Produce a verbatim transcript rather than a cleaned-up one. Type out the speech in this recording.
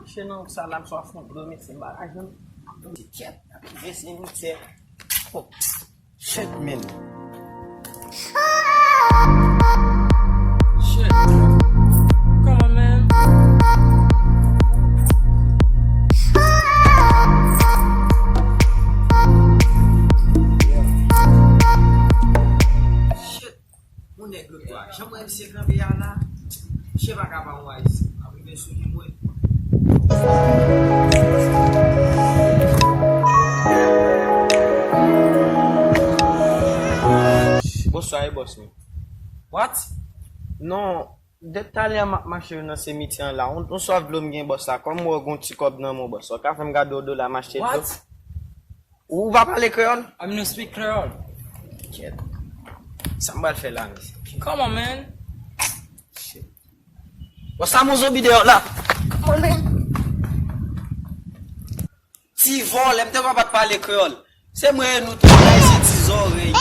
Che nan sa la, m swa fon dlo, met se bagay, jan. Kèt, ap vese misye. Oh, shit, man. Shit. Come on, man. Shit. Yon nèg lòt bò a. Jan mwen misye kanpe a la, misye pa ka pa yon ayisyen. Ap rive sou li mwen. Bonswa, e bòs mwen. What? Non, depi talè a m ap mache nan simitye an la. On, on swaf dlo m gen bòs la. Kòm m wè w gen yon ti kòb nan men w bòs, ou ka fè m gade w dola m achte dlo? What? Ou pa pale kreyòl? I mean, you speak Creole. Kèt. Sa m pral fè la, mesye? Come on, man. Shit. Bon, sa mon zonbi dèyè w la. Come on, man. Ti vòlè, m te kwè w pa t pale kreyòl. Se mwen e nou tout la, se ti zòrèy.